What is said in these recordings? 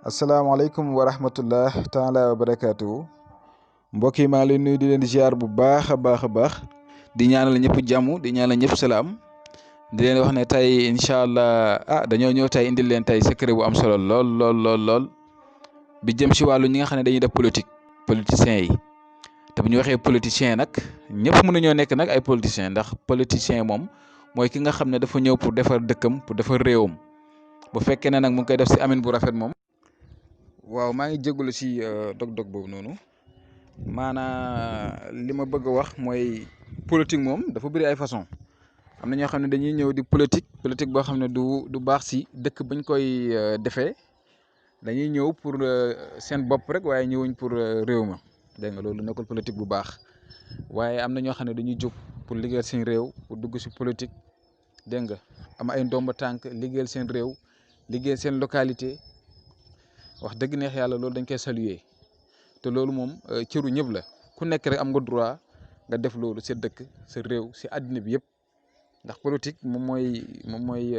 asalaamaaleykum wa rahmatullah taala wa barakaatu mbokk yi maa ngi leen nuyu di leen ziar bu baax a baax di ñaanal ñëpp jàmm di ñaanal ñëpp salaam di leen wax ne tey incha allah dañoo ñëw tey indil leen tey secret bu am solo lool bi jëm si wàllu ñi nga xam ne dañuy def politiciens yi te bu ñu waxee politicien nag ñëpp mën nañoo nekk nag ay politiciens ndax politicien moom mooy ki nga xam ne dafa ñëw pour defar dëkkam pour defar réewam bu fekkee ne nag mu ngi koy def si amin bu rafet moom. waaw maa ngi jégalu si dog-dog boobu noonu maanaa li ma bëgg a wax mooy politique moom dafa bëri ay façon am na ñoo xam ne dañuy ñëw di politique boo xam ne du baax si dëkk bañ koy defee dañuy ñëw pour seen bopp rek waaye ñëwuñ pour réew ma dégg nga loolu nekkul politique bu baax waaye am na ñoo xam ne dañuy jóg pour liggéeyal seen réew pour dugg si politique dégg nga am ay ndomba tànk liggéeyal seen réew liggéeyal seen localité. wax dëgg neex yàlla loolu dañ koy saluer te loolu moom cëru ñëpp la ku nekk rek am nga droit nga def loolu sa dëkk sa réew si àddina bi yëpp ndax politique moom mooy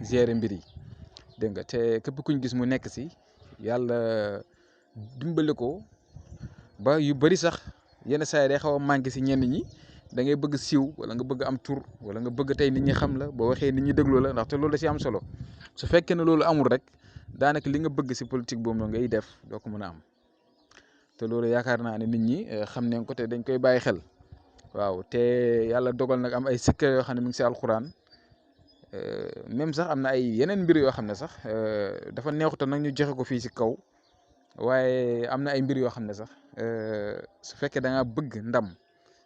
gérer mbir yi dégg nga te képp kuñ gis mu nekk si yàlla dimbali ko ba yu bëri sax yenn saa yi day xaw a manqué si ñenn ñi da ngay bëgg siiw wala nga bëgg am tur wala nga bëgg tey nit ñi xam la boo waxee nit ñi déglu la ndaxte loolu da si am solo su fekkee ne loolu amul rek. daanaka li nga bëgg si politique boobu noonu ngay def doo ko mën a am te loolu yaakaar naa ne nit ñi xam nañ ko te dañ koy bàyyi xel waaw te yàlla dogal nag am ay secret yoo xam ne mu ngi si alxuraan même sax am na ay yeneen mbir yoo xam ne sax dafa neexuta nag ñu joxe ko fii si kaw waaye am na ay mbir yoo xam ne sax su fekkee da nga bëgg ndam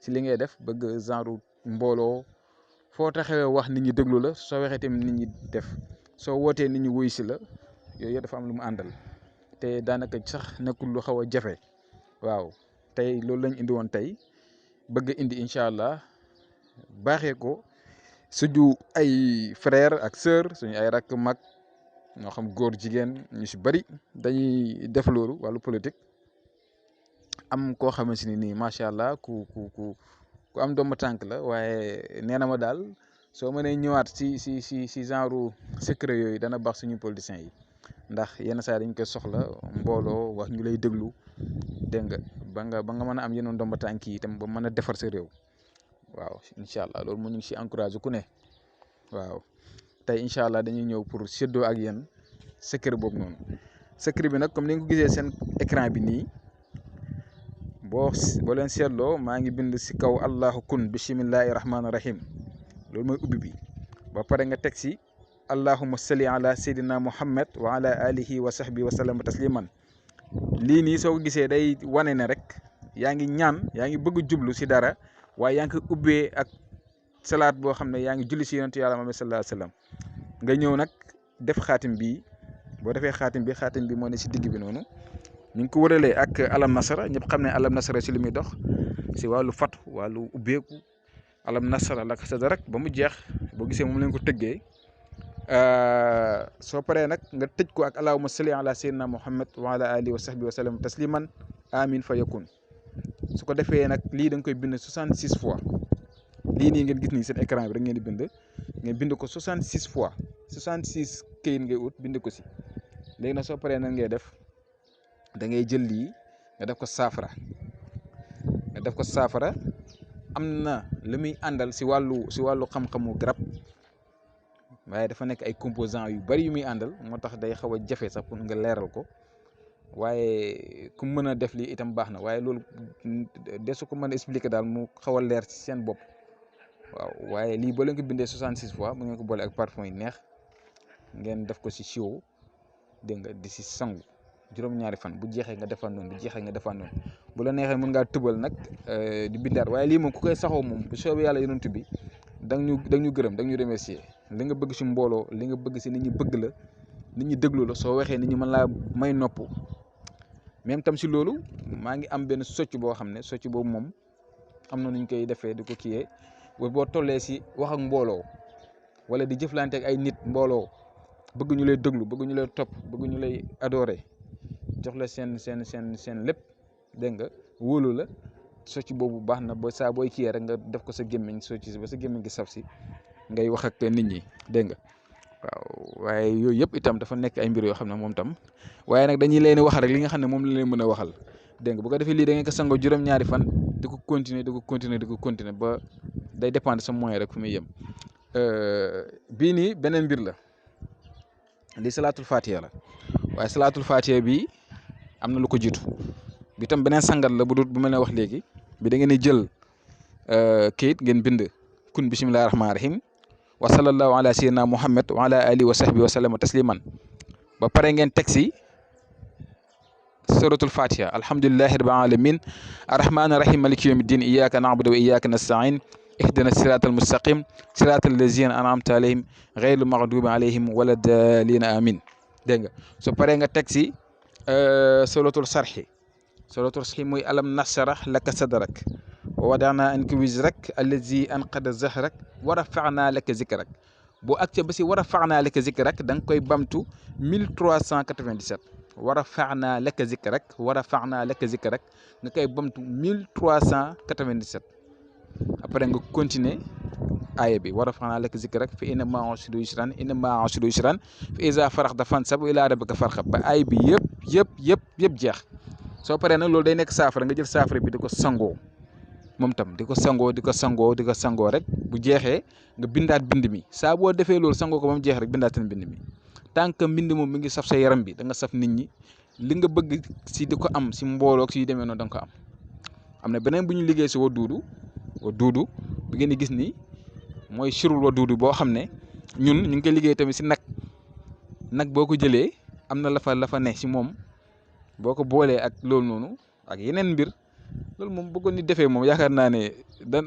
si li ngay def bëgg genre mbooloo foo taxawee wax nit ñi déglu la soo waxee tamit nit ñi def soo wootee nit ñi wuy si la. yooyu dafa am lu mu àndal te daanaka sax nekkul lu xaw a jafe waaw tey loolu lañ indi woon tey bëgg indi incha allah baaxee ko suñu ay frère ak sœur suñu ay rakk mag ñoo xam góor jigéen ñu si bëri dañuy def loolu wàllu politique am koo xamante ni nii macha allah ku am doomu tànk la waaye nee na ma daal soo mënee ñëwaat si genre secret yooyu dana baax suñu politiciens yi. ndax yenn saa dañ koy soxla mbooloo wax ñu lay déglu dégg nga ba nga mën a am yeneen ndomba tànk yi itam ba mën a defar sa réew waaw incha allah loolu mu ñu ngi si encouragé ku ne waaw tey incha allah dañuy ñëw pour séddoo ak yéen secret boobu noonu secret bi nag comme ni nga ko gisee seen écran bi nii boo leen seetloo maa ngi bind si kaw allahu kun bisimillahi rahmaani rahim loolu mooy ubbi bi ba pare nga teg si. allahumma salli ala sayyidina muhammad wa ala alihi wa sahbihi wa sallam tasliman lii nii soo ko gisee day wane ne rek yaa ngi ñaan yaa ngi bëgg jublu si dara waaye yaa ngi ko ubbee ak salaat boo xam ne yaa ngi julli si yonentu yàlla Muhammad sallallahu alayhi wa sallam nga ñëw nag def xaatim bi boo defee xaatim bi moo ne si digg bi noonu ñu ngi ko wëralee ak alam nasara ñëpp xam ne alam nasara si li muy dox si wàllu fatu wàllu ubbeeku alam nasara laka sadrak ba mu jeex boo gisee moom lañ ko tëggee soo paree nag nga tëj ko ak allahumma salli ala sayyidina muhammad wa ala alihi wa sahbihi wa sallam tasliman amin fa yakun su ko defee nag lii da nga koy bind 66 fois lii nii ngeen gis nii seen écran bi rek ngeen bind ko 66 fois 66 këyit ngay ut bind ko si léegi nag soo paree nag ngay def da ngay jël lii nga def ko saafara am na lu muy àndal si wàllu xam-xamu garab waaye dafa nekk ay composants yu bari yu muy àndal moo tax day xaw a jafe sax pour nga leeral ko waaye ku mën a def lii itam baax na waaye loolu de su ko mën a expliquer daal mu xaw a leer ci seen bopp waaw waaye lii boo leen ko bindee 66 fois mu ngeen ko boole ak parfum yi neex ngeen def ko si siwo dégg nga di si sangu juróom-ñaari fan bu jeexee nga defaan noonu bu la neexee mën ngaa tëbal nag di bindaat waaye lii moom ku koy saxoo moom bu soobee yàlla yonent bi da ñu gërëm da ñu remercier li nga bëgg si mbooloo li nga bëgg si nit ñi bëgg la nit ñi déglu la soo waxee nit ñi mën laa may nopp même tam si loolu maa ngi am benn socc boo xam ne socc boobu moom am na nu ñu koy defee di ko kiyee boo tollee si wax ak mbooloo wala di jëflante ak ay nit mbooloo bëgg ñu lay déglu bëgg ñu lay topp bëgg ñu lay adorer jox la seen lépp dégg nga wóolu la socc boobu baax na ba saa booy kiyee rek nga def ko sa gémmiñ socc si ba sa gémmiñ gi saf si ngay wax ak nit ñi dégg nga waaw waaye yooyu yëpp itam dafa nekk ay mbir yoo xam ne moom tam waaye nag dañuy leen wax rek li nga xam ne moom la leen mën a waxal dégg nga bu ko defee lii da ngeen ko sangoo juróom-ñaari fan di ko continuer di ko continuer di ko continuer ba day dépendre sa moyen rek fu muy yem bii nii beneen mbir la li salaatul fatiha la waaye salaatul fatiha bi am na lu ko jiitu bi tam beneen sangat la bu dul bu ma leen wax léegi bi da ngeen di jël kayit ngeen bind kun bismillahi rahmaani rahim wa sallallahu ala sayyidina muhammad wa ala alihi wa sahbihi wa sallama tasliman ba pare ngeen teg si suratul fatiha alhamdulillahi rabbil alamin arrahmani rahim maliki yawmi ddin iyyaka na'budu wa iyyaka nasta'in ihdina siratal mustaqim siratal lazina an'amta alayhim ghayril maghdubi alayhim wala dalina amin dégg nga so pare nga teg si suratul sarhi muy alam nashrah laka sadrak wa wada'na anka wizrak allazi anqada zahrak wa rafa'na laka zikrak boo ak ba si wa rafa'na laka zikrak da nga koy bamtu 1397 wa rafa'na laka zikrak nga koy bamtu 1397 après nga continuer aaya bi wa rafa'na laka zikrak fa inna ma'a usri yusran fa iza faraghta fansab wa ila rabbika farghab ba aay bi yëpp jeex soo paree nag loolu day nekk saafara nga jël saafara bi di ko sangoo moom tam di ko sangoo rek bu jeexee nga bindaat bind mi saa boo defee loolu sangoo ko ba mu jeex rek bindaatal mbind mi tant que mbind moom mi ngi saf sa yaram bi da nga saf nit ñi li nga bëgg si di ko am si mbooloo si demee noonu da nga ko am na beneen bu ñu liggéey si wa duudu bi ngeen di gis ni mooy surul wa duudu boo xam ne ñun ñu ngi koy liggéey tamit si nag boo ko jëlee am na la fa ne si moom boo ko boolee ak loolu noonu ak yeneen mbir loolu moom bëggoon ni defee moom yaakaar naa ne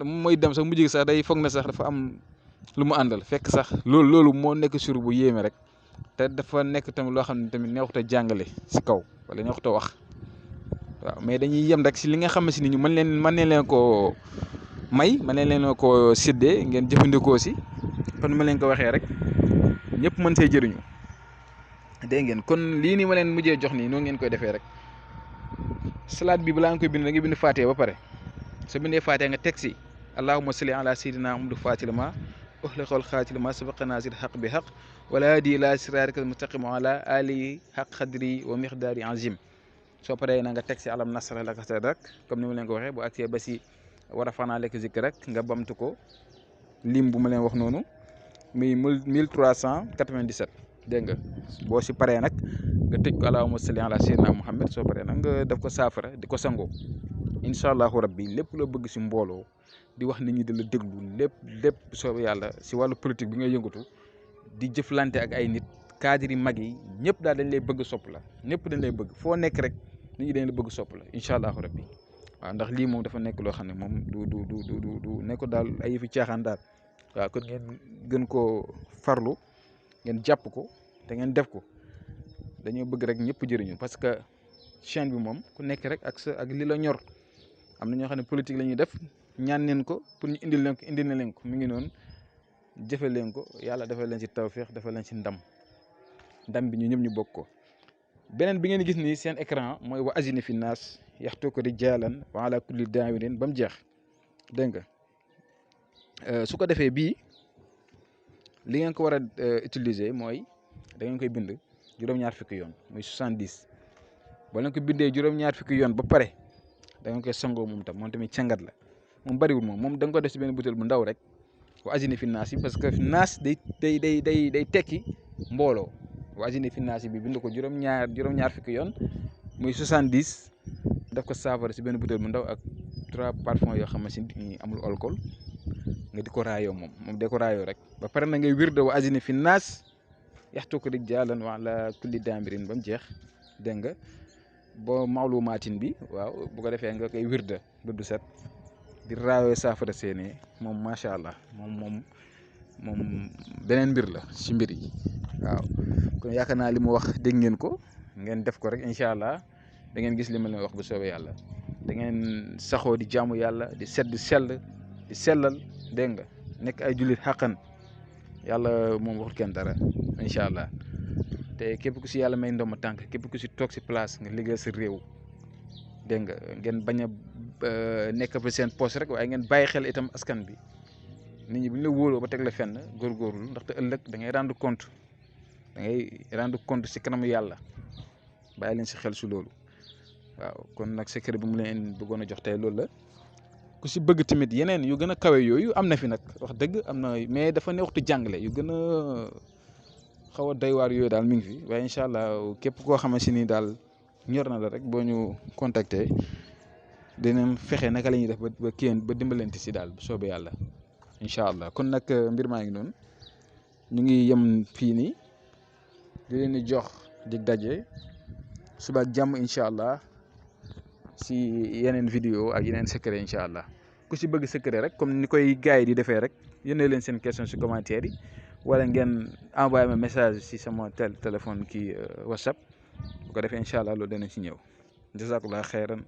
mooy dem sax mujj gi sax day foog ne sax dafa am lu mu àndal fekk sax loolu moo nekk sur bu yéeme rek te dafa nekk tamit loo xam ne tamit neexut a jàngale si kaw wala neexut a wax waaw mais dañuy yem rek si li nga xam ne si ni ñu mën leen koo may mën leen koo séddee ngeen jëfandikoo si kon ma leen ko waxee rek ñëpp mën see jëriñu dégg ngeen kon lii nii ma leen mujjee jox nii noonu ngeen koy defee rek salaat bi balaa nga koy bind da nga bind Faatiha ba pare sa bindee Faatiha nga teg si allahumma salli ala sayyidina Muhammad fatil ma uxliqal xaatil ma sabaqa naasir xaq bi xaq wala hadi ila siraatikal mustaqim wa ala alihi xaq xadri wa miqdaari azim soo paree na nga teg si alam nasrah laka sadrak comme ni ma leen ko waxee bu agsee ba si wa rafa'naa laka zikrak nga bamtu ko lim bu ma leen wax noonu muy 1397 dégg nga boo si paree nag nga tëj ko allahumma salli ala sayyidina Muhammad soo paree nag nga def ko saafara di ko sangoo incha allahu rabbi lépp loo bëgg si mbooloo di wax nit ñi di la déglu lépp soo yàlla si wàllu politique bi nga yëngatu di jëflante ak ay nit cadre yi mag yi ñëpp daal dañ lay bëgg sopp la ñëpp dañ lay bëgg foo nekk rek nit ñi dañ la bëgg sopp la incha allahu rabbi waaw ndax lii moom dafa nekk loo xam ne moom du nekk daal ay yëfi caaxaan daal waaw kon ngeen gën koo farlu ngeen jàpp ko te ngeen def ko dañoo bëgg rek ñëpp jëriñu parce que chaîne bi moom ku nekk rek ak li la ñor am na ñoo xam ne politique la ñuy def ñaan leen ko pour ñu indil na leen ko mi ngi noonu jëfe leen ko yàlla dafa leen ci tawféex dafa leen ci ndam bi ñu ñëpp ñu bokk ko. beneen bi ngeen gis nii seen écran mooy wa azini fi naas yaxtu ko rijaalan wa ala kulli daamirin ba mu jeex dégg nga su ko defee bii li ngeen ko war a utiliser mooy da ngeen koy bind juróom-ñaar fukki yoon muy 70 ba leen ko bindee juróom-ñaar fukki yoon ba pare da ngeen koy sangoo moom tamit cangat la moom bariwul moom da nga ko def si benn butéel bu ndaw rek wa azini fi naas yi parce que naas day tekki mbooloo wa azini fi naas bi bind ko juróom-ñaar fukki yoon muy 70 daf ko saafara si benn butéel bu ndaw ak 3 parfums yoo xam ne amul alcool nga di ko raayoo moom de ko raayoo rek ba pare na ngay wirde wa azini fi naas yaxtu ko rijaalan wa ala kulli daamirin ba mu jeex dégg nga boo mawlumaatin bi waaw bu ko defee nga koy wirde ba du set di raayoo saafara seene moom macha allah moom beneen mbir la si mbir yi waaw kon yaakaar naa li mu wax dégg ngeen ko ngeen def ko rek incha allah da ngeen gis li ma leen wax bu soobee yàlla da ngeen saxoo di jaamu yàlla di sellal dégg nga nekk ay jullit xàqan yàlla moom waxul kenn dara incha allah te képp ku si yàlla may ndomba tànk képp ku si toog si place nga liggéeyal sa réew dégg nga ngeen bañ a nekk fa seen poste rek waaye ngeen bàyyi xel itam askan bi nit ñi bu ñu la wóoloo ba teg la fenn góorgóorlu ndaxte ëllëg da ngay rendre compte da ngay rendre compte si kanamu yàlla bàyyi leen si xel si loolu waaw kon nag secret bi mu leen bëggoon a jox tey loolu la ku si bëgg tamit yeneen yu gën a kawe yooyu am na fi nag wax dëgg am na mais dafa neexutu jàngale yu gën a xaw a doy waar yooyu daal mi ngi fi waaye incha allah képp koo xamante ni daal ñor na la rek boo ñu contacter dinañ fexe naka la ñuy def ba kii ba dimbalante si daal bu soobee yàlla incha allah kon nag mbir maa ngi noonu ñu ngi yem fii nii di leen di jox dig daje suba ak jàmm incha allah si yeneen vidéo ak yeneen secret incha allah ku si bëgg secret rek comme ni koy gars yi di defee rek yónnee leen seen question si commentaire yi wala ngeen envoyé ma message si sama téléphone kii WhatsApp bu ko defee incha allah loolu dana si ñëw jazakallah xeyran